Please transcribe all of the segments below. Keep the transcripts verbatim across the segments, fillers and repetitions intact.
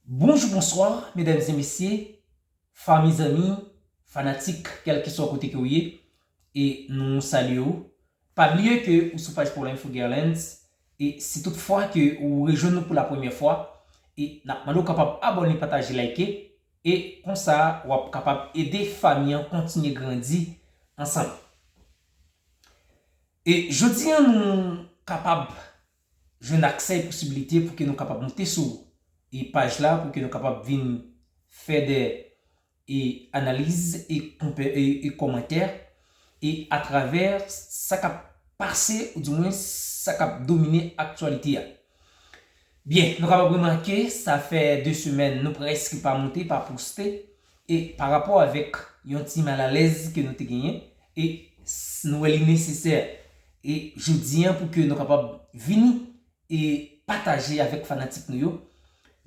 Bonjou, bonswa, medam e mesye, fanmi, zanmi, fanatik, kèlkeswa kote ke w ye, e nou salye w. Pa bliye ke ou sou paj Pawòl Enfo Guerlands, e si toutfwa ke ou rejwenn nou pou la premyè fwa, e n ap mande w kapab abòne, pataje, like, e konsa w ap kapab ede fanmi an kontinye grandi ansanm. E jodi a, nou kapab jwenn aksè e posibilite pou ke nou kapab moute sou e paj la, pou ke nou kapab vin fè de e analiz e konpè- e, e kòmantè e atravè sa k ap pase, oudimwen sa k ap domine aktyalite a. Byen, nou kapab remake, sa fè de semèn nou prèske pa moute, pa poste, e pa rapò avèk yon ti malalèz ke nou te genyen, e s- nou wè li nesesè, e jodi a, pou ke nou kapab vini e pataje avèk fanatik nou yo.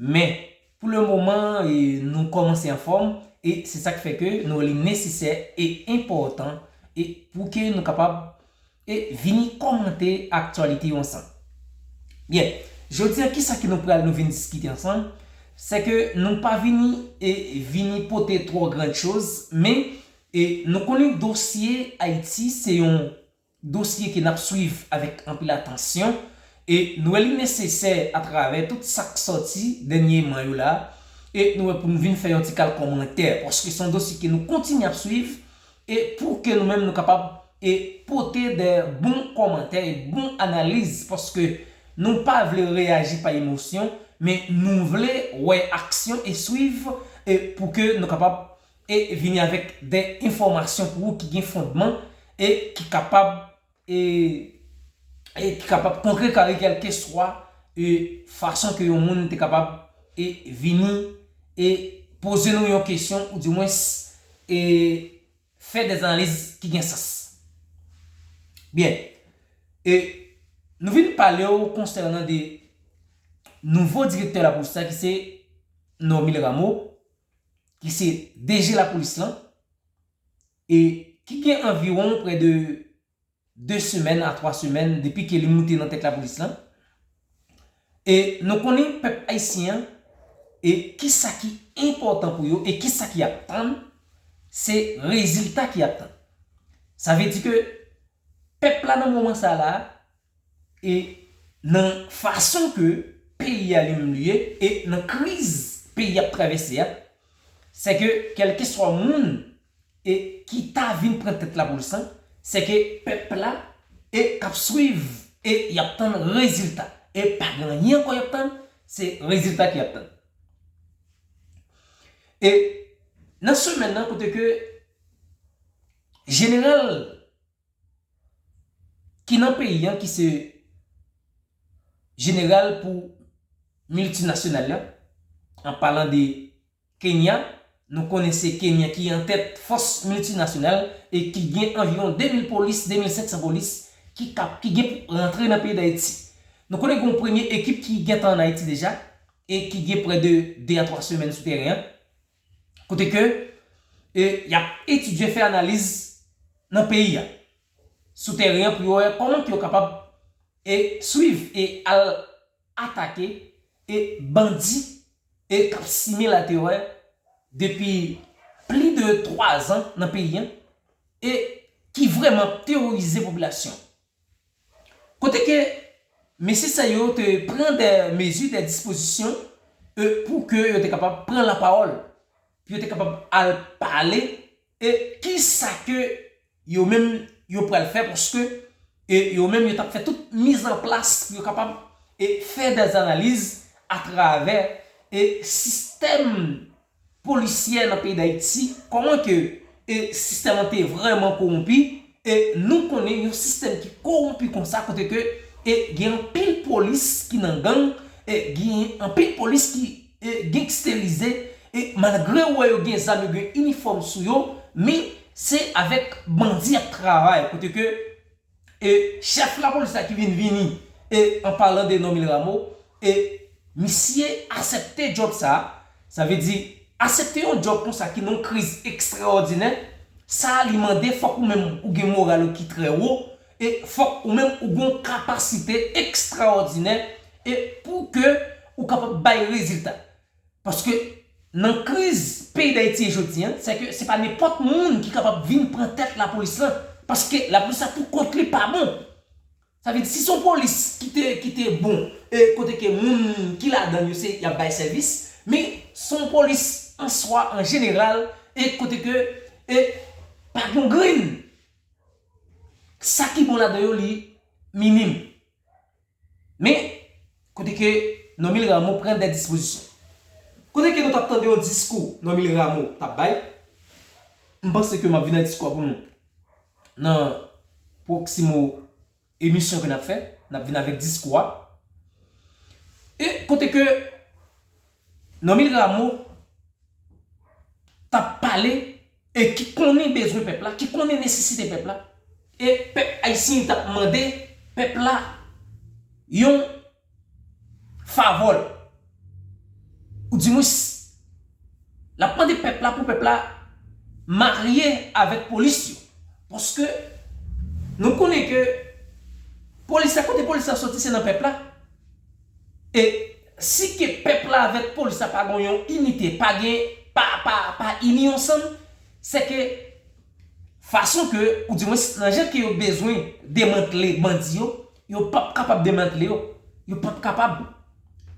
Men, pou le moman, e nou kòmanse anfòm, e se sa k fè ke nou wè li nesesè e enpòtan, e pou ke nou kapab e vini kòmante aktyalite yo ansanm. Byen, jodi a, kisa ke nou pral nou vin diskite ansanm? Se ke nou pa vini e vini pote twò grand choz, men e nou konnen dosye Ayiti se yon dosye ke n ap swiv avèk anpil atansyon, e nou wè li nesesè atravè tout sa k sòti dènyeman yo la, e nou wè pou nou vin fè yon ti kal kòmantè, paske se yon dosye ke nou kontinye ap swiv, e pou ke nou menm nou kapab e pote de bon kòmantè e bon analiz, paske nou pa vle reyaji pa emosyon, men nou vle wè aksyon e swiv, e pou ke nou kapab e vini avèk de enfòmasyon pou ou ki gen fondman e ki kapab e, e ki kapab kontrekare kèlkeswa e fason ke yon moun te kapab e vini e poze nou yon kesyon, oudimwens e fè de analiz ki gen sans. Byen, e nou vin pale w konsènan de nouvo direktè lapolis la, ki se Normil Rameau, ki se D G lapolis lan, e ki gen anviwon prè de de semèn a twa semèn depi ke li moute nan tèt lapolis lan. E nou konnen pèp ayisyen an, e kisa ki enpòtan pou yo, e kisa ki ap tann, se rezilta ki ap tann. Sa vle di ke pèp la nan moman sa la, e nan fason ke peyi a li menm li ye, e nan kriz peyi ap travèse a, se ke kèlkeswa moun e ki ta vin pran tèt lapolis lan, se ke pèp la e k ap swiv, e y ap tann rezilta. E pa gen anyen ankò y ap tann, se rezilta ki ap tann. E nan semèn nan, kote ke jeneral ki nan peyi an, ki se jeneral pou miltinasyonal la, an palan de Kenya, nou konnen se Kenya ki an tèt fòs miltinasyonal e ki gen anviwon de mil polis, de mil senk san polis ki kap, ki gen pou rantre nan peyi Dayiti. Nou konnen gen yon premye ekip ki gentan ann Ayiti deja e ki gen prè de de a twa semèn sou teren an, kote ke e y ap etidye, fè analiz nan peyi a, sou teren an, pou yo wè kòman ke yo kapab e swiv e al atake e bandi e k ap simen laterè depi plis de twa zan nan peyi a e ki vrèman ap teworize popilasyon. Kote ke mesye sa yo te pran de mezi, de dispozisyon e pou ke yo te kapab pran lapawòl, pou yo te kapab al pale e kisa ke yo menm yo pral fè, paske e yo menm yo t ap fè tout mizanplas pou yo kapab e fè de analiz atravè e sistèm polisyè nan peyi Dayiti, kòman ke e sistèm an te vrèman kowonpi, e nou konnen yon sistèm ki kowonpi konsa, kote ke e gen anpil polis ki nan gang, e gen anpil polis ki e gangsterize, e malgre w wè yo gen zam, yo gen inifòm sou yo, men se avèk bandi y ap travay, kote ke e chèf lapolis la ki vin vini, e an palan de Normil Rameau, e misye aksepte djòb sa, sa vle di aksepte yon djòb konsa ki nan yon kriz ekstraòdinè, sa li mande fòk ou menm ou gen moral ou ki trè wo, e fòk ou menm ou gen yon kapasite ekstraòdinè, e pou ke ou kapab bay rezilta. Paske nan kriz peyi Dayiti ye jodi a, se ke se pa nenpòt moun ki kapab vin pran tèt lapolis lan. Paske lapolis la pou kont li pa bon. Sa vle di, si se yon polis ki te, ki te bon, e kote ke moun ki ladan yo se y ap bay sèvis, men se yon polis an swa, an jeneral, e kote ke, e pa gen yon grenn. Sa ki bon ladan yo, li minim. Men, kote ke Normil Rameau pran de dispozisyon. Kote ke nou t ap tande yon diskou Normil Rameau t ap bay, m panse ke m ap vin ak diskou a pou nou nan pwoksimo emisyon ke n ap fè, n ap vin avèk diskou a. E kote ke Normil Rameau t ap pale e ki konnen bezwen pèp la, ki konnen nesesite pèp la. E pèp ayisyen t ap mande pèp la yon favò l. Oudimwens, l ap mande pèp la pou pèp la marye avèk polis yo. Paske nou konnen ke polis la, kote polis la soti, se nan pèp la. E si ke pèp la avèk polis la pa gen yon inite, pa gen, pa, pa, pa ini ansanm, se ke fason ke, oudimwens nan jan ke yo bezwen demantle bandi yo, yo p ap kapab demantle yo. Yo p ap kapab.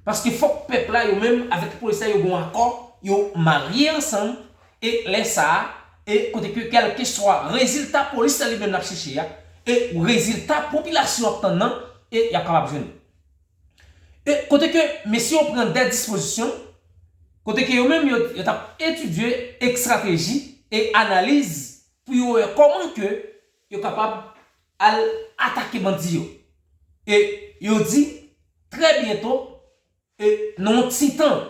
Paske fòk pèp la yo menm avèk polis la yo gen yon akò, yo marye ansanm, e lè sa a, e kote ke kèlkeswa rezilta polis la li menm l ap chèche a, e rezilta popilasyon ap tann nan, e y ap kapab jwenn. E kote ke mesye yo pran de dispozisyon, kote ke yo menm yo, yo t ap etidye estrateji e analiz pou yo wè kòman ke yo kapab al atake bandi yo. E yo di, trè byento, e nan yon ti tan,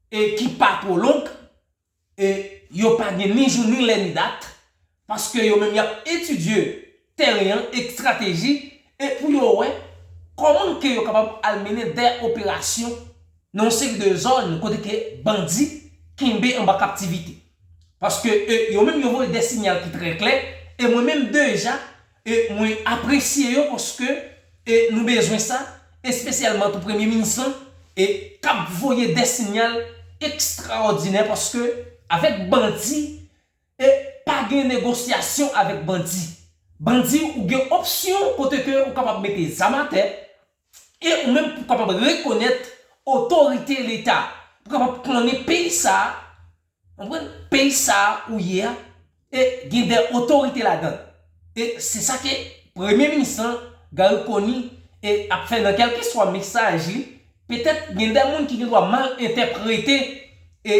e ki pa twò long, e yo pa gen ni jou ni lè ni dat, paske yo menm y ap etidye tèren an, estrateji, e pou yo wè kòman ke yo kapab al mennen de operasyon nan yon seri de zòn kote ke bandi kenbe anba kaptivite. Paske, e, yo menm yo voye de sinyal ki trè klè, e mwen menm deja, e mwen apresye yo paske, e nou bezwen sa, espesyalman tou premye minis lan, e k ap voye de sinyal ekstraòdinè paske avèk bandi, e pa gen negosyasyon avèk bandi. Bandi, ou gen opsyon kote ke ou kapab mete zam atè, e ou menm pou kapab rekonèt otorite Leta, pou kapab konnen peyi sa a, konprann, peyi sa a ou ye a, e gen de otorite ladan. E se sa ke premye minis lan, Garry Conille, e ap fè nan kèlkeswa mesaj li. Petèt gen de moun ki gen dwa mal entèprete, e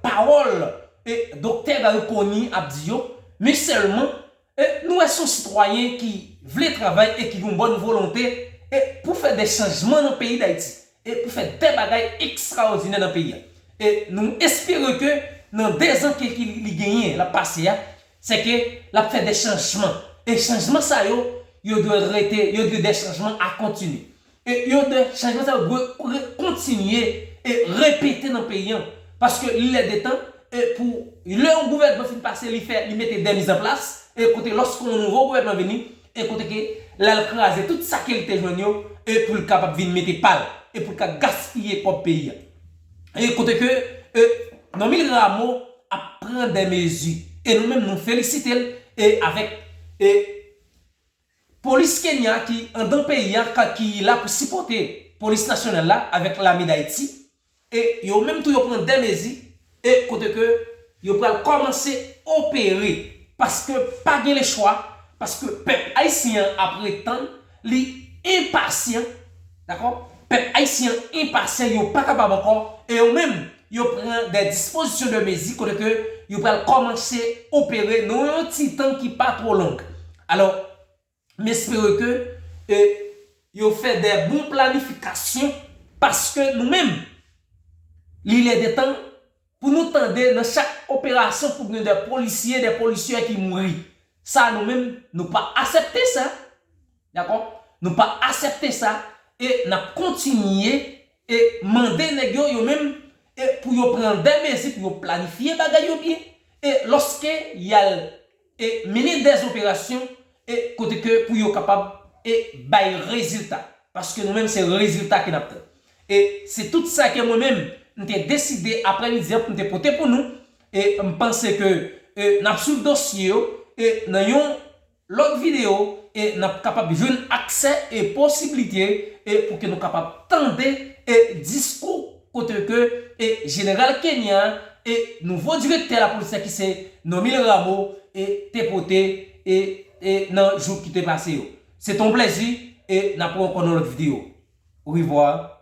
pawòl, e doktè Garry Conille ap di yo, men sèlman, e nou wè se yon sitwayen ki vle travay e ki gen yon bòn volonte, e pou fè de chanjman nan peyi Dayiti, e pou fè de bagay ekstraòdinè nan peyi a. E nou espere ke nan de zan ke ki li genyen, l ap pase a, se ke l ap fè de chanjman. E chanjman sa yo, yo dwe rete, yo dwe de chanjman a kontinye. E yo de chanjman sa yo dwe re-, kontinye e repete nan peyi an. Paske li lè de tan, e pou lè yon gouvènman fin pase, li fè, li mete de miz an plas, e kote lòske yon nouvo gouvènman vini, e kote ke l al kraze tout sa ke li te jwenn yo, e pou l kapab vin mete pa l, e pou l ka gaspiye kòb peyi a. E kote ke, e, Normil Rameau ap pran de mezi. E nou menm nou felisite l, e avèk, e, polis Kenya ki andan peyi a, ka, ki la pou sipòte polis nasyonal la avèk lame Dayiti. E yo menm tou yo pran de mezi, e kote ke yo pral kòmanse opere, paske pa gen lechwa, paske pèp ayisyen an ap ret tann, li enpasyan, dakò? Pèp ayisyen an enpasyan, yo pa kapab ankò, e yo menm, yo pran de dispozisyon, de mezi, kote ke yo pral kòmanse opere nan yon ti tan ki pa twò long. Alò, m espere ke, e, yo fè de bon planifikasyon, paske nou menm, li lè de tan pou nou tande nan chak operasyon pou gen de polisye, de polisyè ki mouri. Sa nou menm, nou pa aksepte sa. Dakò? Nou pa aksepte sa, e n ap kontinye e mande nèg yo, yo menm, e pou yo pran de mezi, pou yo planifye bagay yo byen. E lòske y al, e mennen de operasyon, e kote ke pou yo kapab, e bay rezilta. Paske nou menm, se rezilta ke n ap tann. E se tout sa ke mwen menm, m te deside aprèmidi an pou m te pote pou nou. E m panse ke e, n ap swiv dosye yo e nan yon lòt videyo e n ap kapab jwenn aksè e posiblite e pou ke nou kapab tande e diskou kote ke e jeneral Kenya e nouvo direktè lapolis la ki se Nomil Ramo e te pote e e nan jou ki te pase yo. Se te yon plèzi e n ap wè ankò nan lòt videyo. Orevwa.